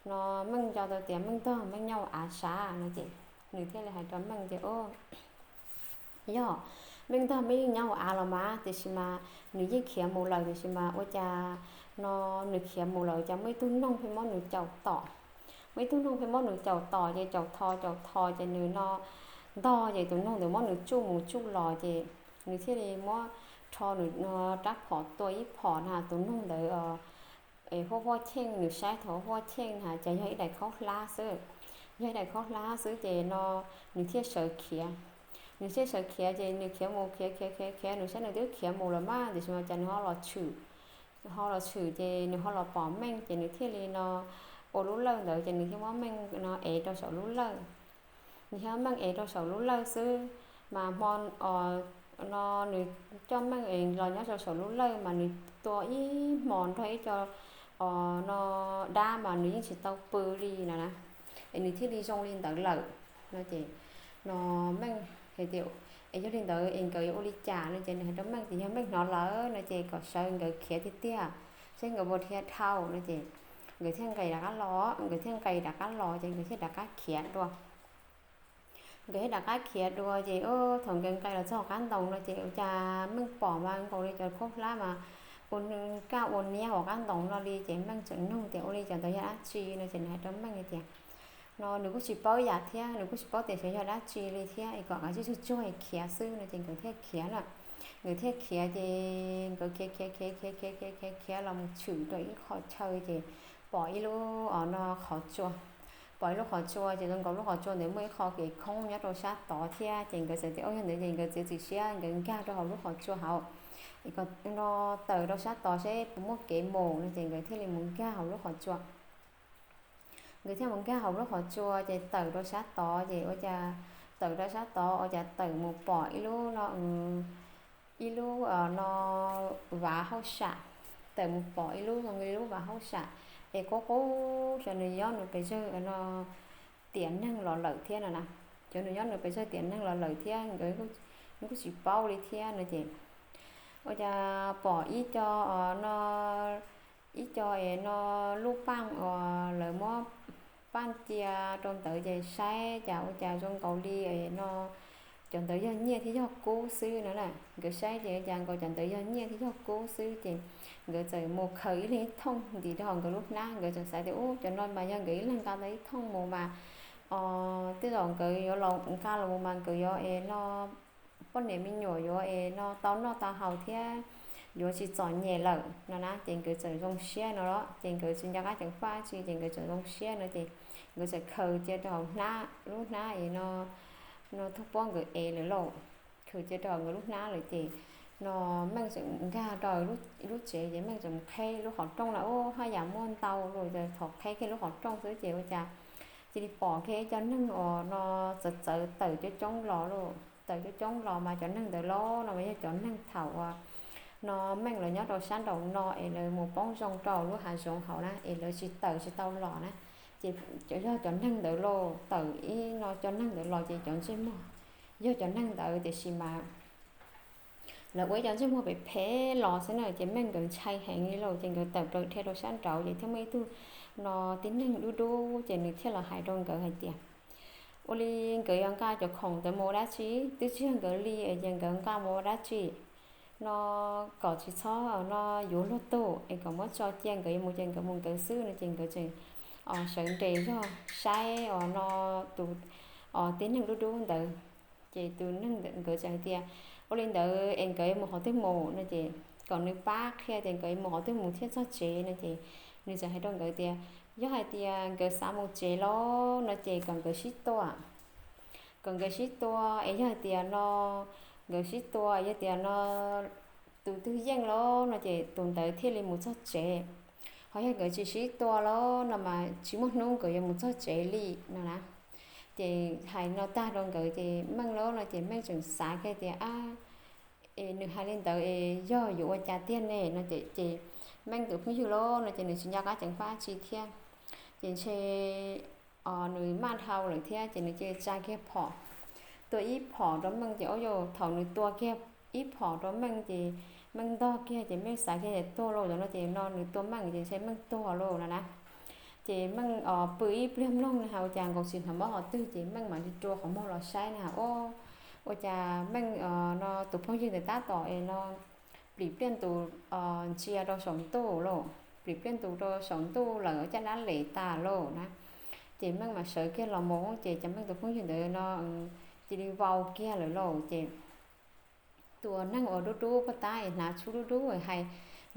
no Meej nco tau tias Meej ntog Meej nyob hauv av sab no ces nws thiaj li hais rau Meej tias yog Meej ntog Meej yeej nyob hauv av los mas tiam sis mas nws yeej khiav mus lawm tiam sis mas ua cas no nws khiav mus lawm cas muaj ib tug noog pheej muab nws caum tom. Muaj ib tug noog pheej muab nws caum tom ces caum tho caum tho ces nws no ntog ces tus noog ntawd muab nws tsuj mus tsuj los ces nws thiaj li muab rho nws rab phom tua ib phom na tus noog ntawd huaj huaj cheej, nws saib thaum huaj cheej na cas yog ib daim khaub hlab xwb. Yog ib daim khaub hlab xwb ces no nws thiaj sawv khiav. Nws thiaj sawv khiav ces nws khiav mus khiav khiav khiav khiav nws saib nws twb khiav mus lawm mas tiam sis mas cas nws ho los tshwm. Ho los tshwm ces nws ho los pom Meej ces nws thiaj li no ua lub lawj ntawd ces nws thiaj muab Meej no ev rau saum lub lawj. Nws thiaj muab Meej ev rau saum lub lawj xwb, mas hmo no nws coj Meej los nyob rau saum lub lawj mas nws tua ib hmos nrog ib co no dab mas nws yeej tsis tau pw li no na, es nws thiaj li zoo li ntawd lawm no ces no Meej hais tias es yog li ntawd es nkawd yuav ua li cas no ces nws hais rau Meej tias yog Meej hnov lawm no ces kom sawv nkawd khiav tiag tiag, seb nkawd puas dhia dhau no ces nkawd thiaj nqis rov qab los, nkawd thiaj nqis rov qab los ces nkawd thiaj rov qab khiav dua. Nkawd thiaj rov qab khiav dua ces thaum nkawd nqis los txog qab ntoo no ces ua cas Meej pom mas nkaus li cov khaub hlab mas ua kaj ua niab hauv qab ntoo no li ces Meej txawm nug tias ua li cov ntawd yog dab tsi no ces nws hais rau Meej hais tias no nws kuj tsis paub yam thiab nws kuj tsis paub tias xyov yog dab tsi li thiab es kom kav tsij tsuag tsuag khiav xwb no ces nkawd thiaj khiav na. Nkawd thiaj khiav ces nkawd khiav khiav khiav khiav khiav khiav khiav khiav los mus tshwm rau ib qho chaw ces pom ib lub no qhov tsua. Pom ib lub qhov tsua ces zoo nkaus lub qhov tsua ntawd muaj ib qho kev khoob nyob rau sab tod thiab ces nkawd txawm tias o yog ntawd ces nkawd txiav txim siab nkawd nkag rau hauv lub qhov tsua hauv es kom no tawm rau sab tod seb puas muaj kev mus no ces nkawd thiaj li mus nkag hauv lub qhov tsua. Nkawd thiaj mus nkag hauv lub qhov tsua ces tawm rau sab tod ces ua cas tawm rau sab tod ua cas tawm mus pom ib lub no, ib lub no vav hauj sam, tawm mus pom ib lub zoo li lub vav hauj sam, es qub qub xyov nws nyob nws pes tsawg no tiam neeg los lawm thiab no na. Xyov nws nyob nws pes tsawg tiam neeg los lawm thiab nkawd kuj tsis paub li thiab no ces ua cas pom ib co no, ib co es no lub paaj uas lawv muab paaj cia rau ntawd ces saib cas ua cas zoo nkaus li es no cov ntawd yog nyiaj thiab yog kub xwb no na. Nkawd saib ces cas nkaus cov ntawd yog nyiaj thiab yog kub xwb ces nkawd txawm mus khaws ib leeg ib thooj ntim rau hauv nkawd lub hnab. Nkawd txawm xav tias ub cov no mas yog nkawd ib leeg nqa tau ib thooj mus mas tej zaum nkawd yuav los nqa los mus mas nkawd yuav es no poj niam me nyuam yuav es no tau noj tau haus thiab yuav tsis txom nyem lawm no na. Ces nkawd txawm zoo siab no los ces nkawd tsis nco qab ceev faj tsi ces nkawd txawm zoo siab no ces nkawd txawm khaws cia rau hauv hnab, lub hnab es no, no thauj pob nkawd ev lawm lauj. Khaws cia rau hauv nkawd lub hnab lawm ces no Meej txawm nkag rau lub tsev ces Meej txawm mus qheb lub qhov rooj na, ub haj yam muaj ntau lawm, thaum qheb kiag lub qhov rooj xwb ces ua cas cia li pom kiag ib co neeg uas no txawv txawv tawm coob coob los lauj. Tawm coob coob los mas cov neeg ntawd los no mas yog cov neeg thaum uas no Meej lawv nyob rau sab nraum no es lawv mus poob zoo rau lub hav zoov hauv na es lawv tsis tawm tsis tau los na. Ces yog cov neeg ntawd los tawm ib no cov neeg ntawd los ces cov ntsej muag yog cov neeg ntawd tiam sis mas lawv ua ib co ntsej muag phem phem los xwb na ces Meej nkawd ntshai heev li lauj ces nkawd tawm plaws dhia rau sab nraud ces thiaj muaj ib tug no tib neeg dub dub ces nws thiaj los hais rau nkawd hais tias ua li nkawd yuav nqa cov khoom ntawd mus ua dab tsi, twb tsis yog nkawd li es nkawd nqa mus ua dab tsi no, kom tsis txhob no yuav luag tug es kom muab tso cia nkawd yuav mus ces nkawd mus nkawd xwb no ces nkawd tseem sawv nres zog saib os no tus tib neeg dub dub ntawd. Ces tus neeg nkawd tseem hais tias ua li ntawd es nkawd yuav mus qhov twg mus no ces kom nws pab qhia tias nkawd yuav mus qhov twg mus thiaj txog tsev no ces nws tseem hais rau nkawd tias yog hais tias nkawd xav mus tsev los no ces kom nkawd sib tua, kom nkawd sib tua es yog hais tias no nkawd sib tua yog tias no tus twg yeej los no ces tus ntawd thiaj li mus txog tsev, ho yog nkawd tsis sib tua los no mas tsis muaj hnub nkawd yuav mus txog tsev li no na. Ces hais no tag rau nkawd ces Meej los no ces Meej tseem xav kiag tias ab, es nws hais li ntawd es yog yuav ua cas tiag ne no ces Meej tus phooj ywg los no ces nws tsis nco qab ceev faj tsi thiab, ces ntshe nws maj dhau lawm thiab ces nws cia li tsa kiag phom, tua ib phom rau Meej ces ua yog thaum nws tua kiag ib phom rau Meej ces Meej ntog kiag ces Meej xav kiag tias tuag lauj no ces no nws tua Meej ces ntshe Meej tuag lauj no na. Ces Meej pw ib pliag mloog no has ua cas nkaus tsis hnov mob qhov twg ces Meej mam li rua qhov muag los saib no has ua cas Meej no tus phooj ywg ntawd tab tom es no plim pliaj ntus ntsia rau saum ntuj lauj, plim pliaj ntus rau saum ntuj lawm caj dab lem tas lauj na. Ces Meej mam sawv kiag los mus ces cov Meej tus phooj ywg ntawd no cia li vau kiag lawm lauj ces tus neeg uas dub dub paj tab es hnav tshub dub dub hais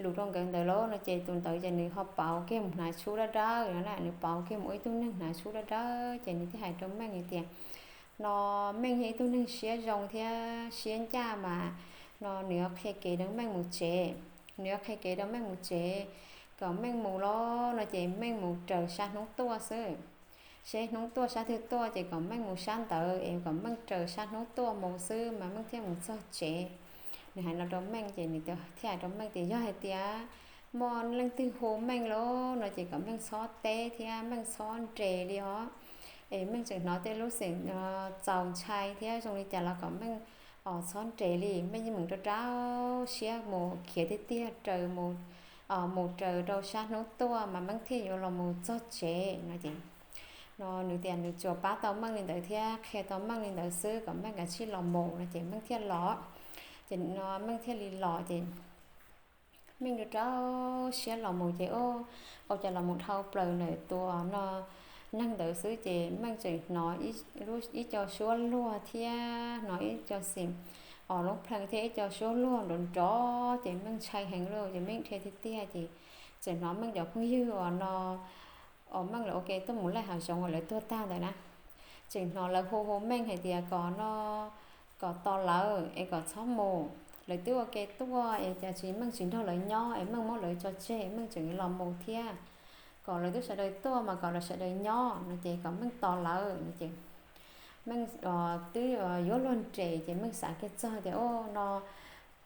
lus rau nkawd ntawd lauj no ces tus ntawd ces nws ho pauv kiag mus hnav tshub dawb dawb no na, nws pauv kiag mus ua ib tug neeg hnav tshub dawb dawb ces nws thiaj hais rau Meej hais tias no Meej yog ib tug neeg siab zoo thiab siab ncaj mas no nws yuav qhia kev rau Meej mus tsev, nws yuav qhia kev rau Meej mus tsev, kom Meej mus los no ces Meej mus raws sab hnub tuaj xwb. Seb hnub tuaj sab twg tuaj ces kom Meej mus sab ntawd es kom Meej raws sab hnub tuaj mus xwb mas Meej thiaj mus txog tsev. Nws hais no rau Meej ces nws thiaj hais rau Meej tias yog hais tias muaj leej twg hu Meej los no ces kom Meej txhob teb thiab Meej txhob nres li os. Es Meej tseem hnov tej lub xeem txaus ntshai thiab zoo li cas los kom Meej txhob nres li, Meej yeej meem rau rau siab mus khiav tiag tiag raws mus, mus raws rau sab hnub tuaj mas Meej thiaj yuav los mus txog tsev no ces no nws tias nws tsuas pab tau Meej li ntawd thiab qhia tau Meej li ntawd xwb kom Meej kav tsij los mus no ces Meej thiaj los. Ces no Meej thiaj li los ces Meej rau rau siab los mus ces ua cas los mus dhau plaws ntawm tus no neeg ntawd xwb ces Meej tseem hnov ib co suab luag thiab hnov ib co xeem os loob plees thiab ib co suab luag nrov nrov ces Meej ntshai heev lauj ces Meej dhia tiag tiag ces tseem hnov Meej cov phooj ywg uas no uas Meej lawv ua ke tuaj mus laij hav zoov uas lawv tuag tag ntawd na, tseem hnov lawv hu hu Meej hais tias kom no kom tos lawv es kom txhob mus, lawv twb ua ke tuaj es cas tsis Meej tsis nrog lawv nyob es Meej muab lawv tso tseg Meej tseem los mus thiab, kom lawv twb sawv daws tuaj mas kom lawv sawv daws nyob no ces kom Meej tos lawv no ces Meej twb yuav luag nres ces Meej xav kiag txog tias, o, no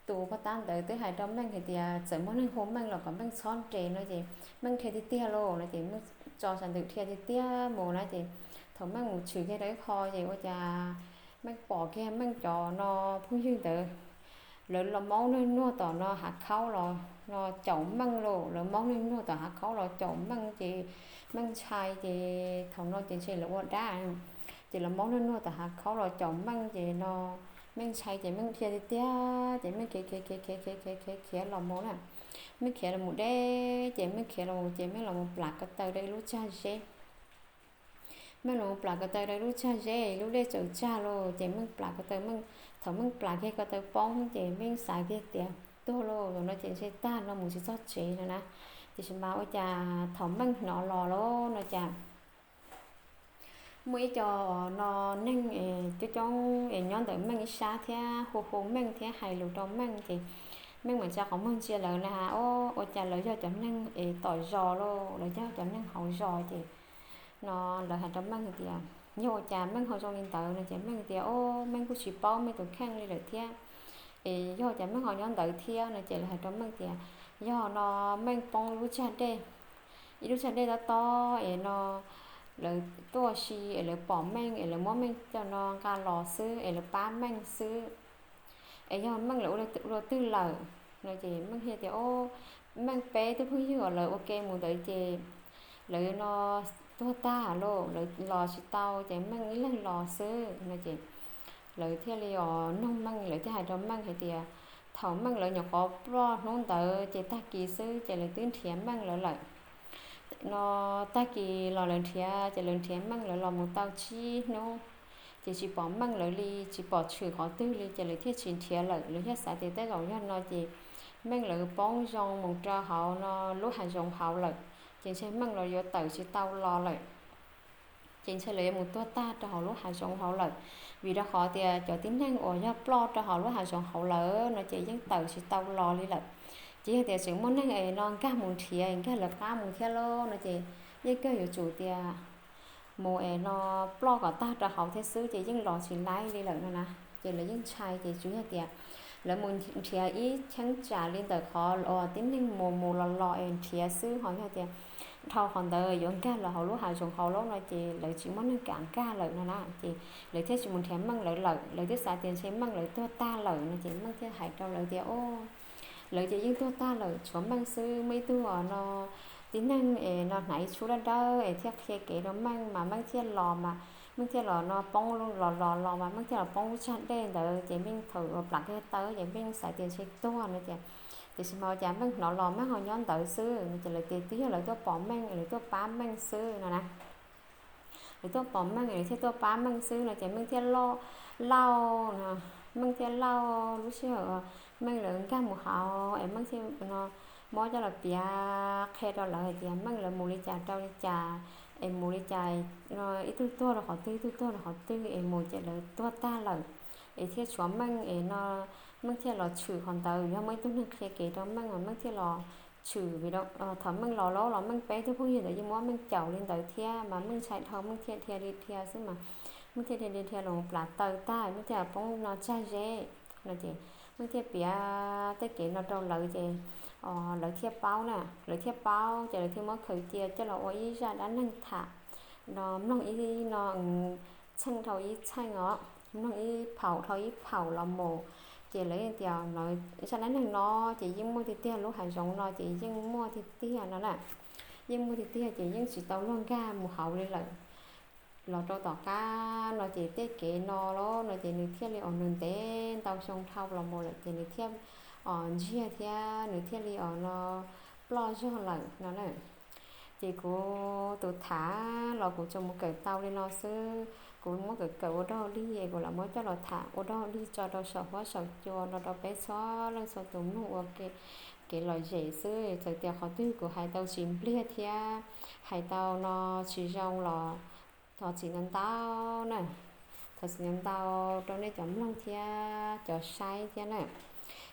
tus poj tab ntawd twb hais rau Meej hais tias txawm muaj neeg hu Meej los kom Meej txhob nres no ces Meej dhia tiag tiag lauj no ces Meej tso sab ntawm dhia tiag tiag mus na ces thaum Meej mus tshwm kiag rau ib qho ces ua cas Meej pom kiag Meej cov no phooj ywg ntawd lawv los maub neeg nuag tom no hav khaub los no caum Meej lauj, lawv maub neeg nuag tom hav khaub los caum Meej ces Meej ntshai ces thaum no ces ntshe lawv ua dab ces lawv maub neeg nuag tom hav khaub los caum Meej ces no Meej ntshai ces Meej dhia tiag tiag ces Meej khiav khiav khiav khiav khiav khiav khiav khiav los mus na. Meej khiav los mus deb ces Meej khiav los mus ces Meej los mus plam ko taw rau ib lub tsag zeb. Meej los mus plam ko taw rau ib lub tsag zeb, lub dej tsaws tsag lauj ces Meej plam ko taw, Meej, thaum Meej plam kiag ko taw poob ces Meej xav kiag tias tuag lauj, zaum no ces ntshe tag no mus tsis txog tsev no na. Tiam sis mas ua cas thaum Meej hnov los lauj no cas muaj ib co no neeg coob coob es nyob ntawm Meej ib sab thiab hu hu Meej thiab hais lus rau Meej ces Meej mam tsa qhov muag ntsia lawv na, o, ua cas lawv yog cov neeg es tom zos lauj, lawv yog cov neeg hauv zos ces no lawv hais rau Meej hais tias yog ua cas Meej ho zoo li ntawd no ces Meej tias, o, Meej kuj tsis paub Meej tus kheej li lawm thiab es yog cas Meej ho nyob ntawd thiab no ces lawv hais rau Meej tias yog no Meej poob lub tsag dej, ib lub tsag dej tob tob es no lawv tuaj si es lawv pom Meej es lawv muab Meej coj no nqa los xwb es lawv pab Meej xwb es yog Meej lawv ua luaj twg lawm no ces Meej hais tias, o, Meej peb tug phooj ywg uas lawv ua ke mus ntawd ces lawv no tuag tag lauj, lawv los tsis tau ces Meej ib leeg los xwb no ces lawv thiaj li os noog Meej, lawv thiaj hais rau Meej hais tias thaum Meej lawv nyuam qhuav ploj hnub ntawd ces tag kis xwb ces lawv twb nrhiav Meej lawv lawm. No tag kis los lawv nrhiav ces lawv nrhiav Meej lawv los mus tau tsib hnub ces tsis pom Meej lawv li, tsis pom tshwm qhov twg li ces lawv thiaj tsis nrhiav lawm. Lawv thiaj xav tias tej zaum yog no ces Meej lawv poob zoo mus rau hauv no lub hav zoov hauv lawm ces ntshe Meej lawv yuav tawm tsis tau los lawm. Ces ntshe lawv yuav mus tuag tag rau hauv lub hav zoov hauv lawm, vim rau qhov tias cov tib neeg uas yog ploj rau hauv lub hav zoov hauv lawm no ces yeej tawm tsis tau los li lawm. Ces yog tias tseem muaj neeg es no nkag mus nrhiav, nkag lawv qab mus thiab lauj no ces yeej kawg yuav tsum tias mus es no ploj kom tag rau hauv thiab xwb ces yeej los tsis laib li lawm no na. Ces lawv yeej ntshai ces tsuas yog tias lawv mus nrhiav ib cheeb tsam li ntawm qhov uas tib neeg mus mus los los es nrhiav xwb, ho yog tias dhau qhov ntawd yuav nkag los hauv lub hav zoov hauv lawm no ces lawv tsis muaj neeg kam nkag lawm no na. Ces lawv thiaj tsis mus nrhiav Meej lawv lawm, lawv twb xav tias ntshe Meej lawv tuag tag lawm no ces Meej thiaj hais rau lawv tias, o, lawv ces yeej tuag tag lawm, tshuav Meej xwb, muaj ib tug no tib neeg es no hnav ib tshub dawb dawb es thiaj qhia kev rau Meej mas Meej thiaj los mas Meej thiaj los no poob los los los mas Meej thiaj los poob lub tsag dej ntawd ces Meej thaum uas plam kiag taw ces Meej xav tias ntshe tuag no ces tiam sis mas ua cas Meej hnov los Meej ho nyob ntawd xwb no ces lawv tias twb yog lawv tuaj pom Meej, lawv tuaj pab Meej xwb no na. Lawv tuaj pom Meej lawv thiaj tuaj pab Meej xwb no ces Meej thiaj lauj, Meej thiaj lauj lub sij hawm Meej lawv nkag mus hauv es Meej thiaj no muab coj los piav qhia rau lawv hais tias Meej lawv mus li cas rau li cas es mus li cas, ib tug tuag rau qhov twg, ib tug tuag rau qhov twg es mus ces lawv tuag tag lawm es thiaj tshuav Meej es no Meej thiaj los tshwm qhov ntawd, yog muaj ib tug neeg qhia kev rau Meej mas Meej thiaj los tshwm. Vim thaum Meej los lauj los Meej peb tug phooj ywg ntawd yeej muab Meej caum li ntawd thiab mas Meej ntshai dhau Meej thiaj dhia li dhia xwb mas Meej thiaj dhia dhia dhia los plam taw tag Meej thiaj poob no tsag zeb no ces Meej thiaj piav tej kev no rau lawv ces lawv thiaj paub na, lawv thiaj paub ces lawv thiaj muab khaws cia coj los ua ib zaj dab neeg tham no mloog ib no txheej dhau ib txheej os, mloog ib phaum dhau ib phaum los mus ces lawv yeej tias zaj dab neeg no ces yeej muaj tiag tiag, lub hav zoov no ces yeej muaj tiag tiag no na. Yeej muaj tiag tiag ces yeej tsis tau luag nkag mus hauv li lawm. Los rau tom qab no ces tej kev no los no ces nws thiaj li os nws ntev ntau xyoo dhau los mus lawm ces nws thiaj os ntsiag thiab nws thiaj li os no ploj zog lawm no na. Ces kuv tus tham los kuv tsuas mus kawm tau li no xwb, kuv muab kawm kawm ua dog dig es kuv lam muab coj los tham ua dog dig tso rau saum huab saum cua no rau peb txhua leej txhua tus mloog ua kev lom zem xwb. Txawm tias qhov twg kuv hais tau tsis npliag thiab hais tau no tsis zoo los thov txim ntau ntau na. Thov txim ntau ntau rau nej cov mloog thiab cov saib thiab na.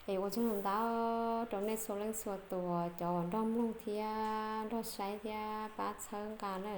Es ua tsaug ntau ntau rau nej txhua leej txhua tus cov uas nrog mloog thiab nrog saib thiab pab txhawb nqa na.